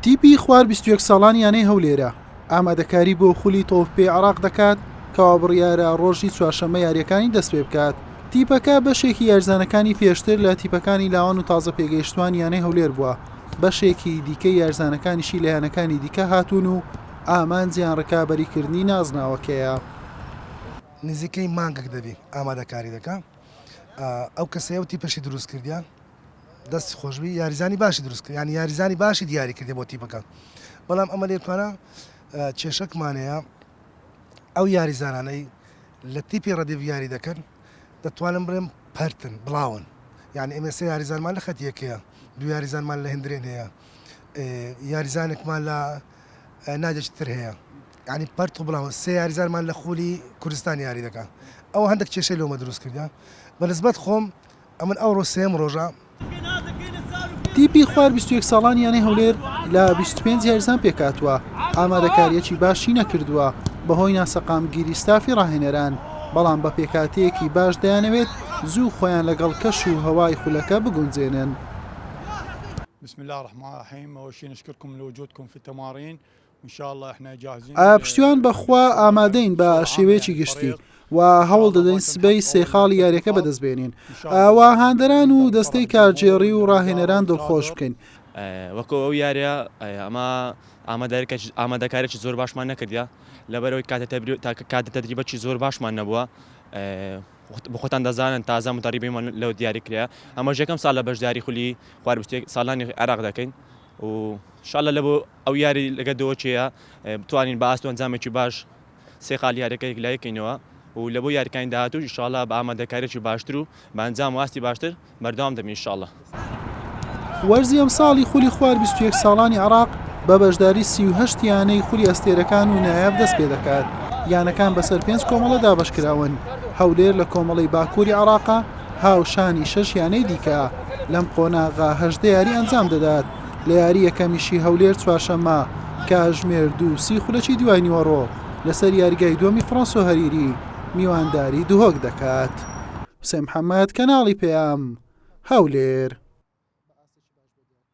تیپی خوار 21 ساڵانی یانەی هەولێرە ئامادەکاری بۆ خولی تۆپی عێراق دەکات کەوا بڕیارە ڕۆژی چوارشەممە یاریەکانی دەست پێ بکات تیپەکە بەشێکی یارزانەکانی پێشتر لە تیپەکانی لاوان و تازە پێگەیشتوان یانەی هەولێر بووە بەشێکی دیکەی یارزانەکانیشی لە یانەکانی دیکە هاتوون و ئامانجیان ڕکابەریکردنی نازناوەکەیە. نزیکەی مانگێک دەبی ئامادەکاری دەکا ئەو کەسەیە و تیپەشی دروست کردیان دەستی خۆشبی یاریزانی باشی دروست کرد یانی یاریزانی باشی دیاری کردی بۆ تیپەکە بەڵام ئەمە لێتوانە کێشەکمانەیە ئەو یاریزانانەی لە تیپی ڕەدیف یاری دەکەن دەتوانم بڵێم پەرتن بڵاون یعنی ئێمە سێ یاریزانمان لە خەتیەکەیە دوو یاریزانمان لە هندرێن هەیە یاریزانێکمان لە نادێکی تر هەیە یانی پەرت و بڵاوە سێ یاریزانمان لە خولی کوردستان یاری دەکا ئەوە هەندێک کێشەی لۆمە دروست کردە بە نسبەت خۆم ئەمن ئەوڕۆ سێم ڕۆژە. تیپی خوار 21 ساڵانی یانەی هەولێر لە 25 یاریزان پێکهاتووە، ئامادەکارییەکی باشی نەکردووە بەهۆی ناسەقامگیری ستافی ڕاهێنەران، بەڵام بە پێکهاتەیەکی باش دەیانەوێت زوو خۆیان لەگەڵ کەش و هەوای خولەکە بگونجێنن. بسم الله الرحمن الرحيم اول شيء نشكركم لوجودكم في التمارين پشتیوان بە خوا ئامادەین بە شێوەیەکی گشتی و هەوڵ دەدەین سبەی سێ خاڵی یاریەکە بەدەست بێنین و هاندەران و دەستەی کارگێڕی و ڕاهێنەران دڵخۆش بکەین. وەکو ئەو یاریە ئەمە ئامادەکاریی زۆر باشمان نەکردە لەبەرەوەی کاتە تەدریبەکی زۆر باشمان نەبووە بەخۆتان دەزانن تازە مدەڕیبیمان لەو دیاری کرا ئەمەش یەکەم ساڵ لە بەشداری خولی خوار ساڵانی عێراق دەکەین و شاءاللە لە بۆ ئەو یاری لەگە دۆکێیە بتوانین بە ئاست و ئەنجامێکی باش سێ خاڵ یاریەکە یەکلایی کەینەوە و لە بۆ یاریکانی داهاتووش ان شاءاللە بە ئامادەکاریەکی باشتر و بە ئەنجام و ئاستی باشتر بەردەوام دەبین ان شاءاللە. وەرزی ئەمساڵی خولی خوار 21 ساڵانی عێراق بە بەشداری 38 یانەی خولی ئەستێرەکان و نایاب دەستپێدەکات، یانەکان بەسەر پێنج کۆمەڵە دابەشکراون، هەولێر لە کۆمەڵەی باکووری عێراقە، هاوشانی شەش یانەی دیکە لەم قۆناغە 18 یاری ئەنجام دەدات، لە یاری یەکەمیشی هەولێر چوارشەممە کاژمێر دوو سی خولەکی دوای نیوەڕۆ لەسەر یاریگای دووەمی فڕەنسۆ هەریری میوانداری دهۆک دەکات. حوسێن محەمەد، کەناڵی پەیام، هەولێر.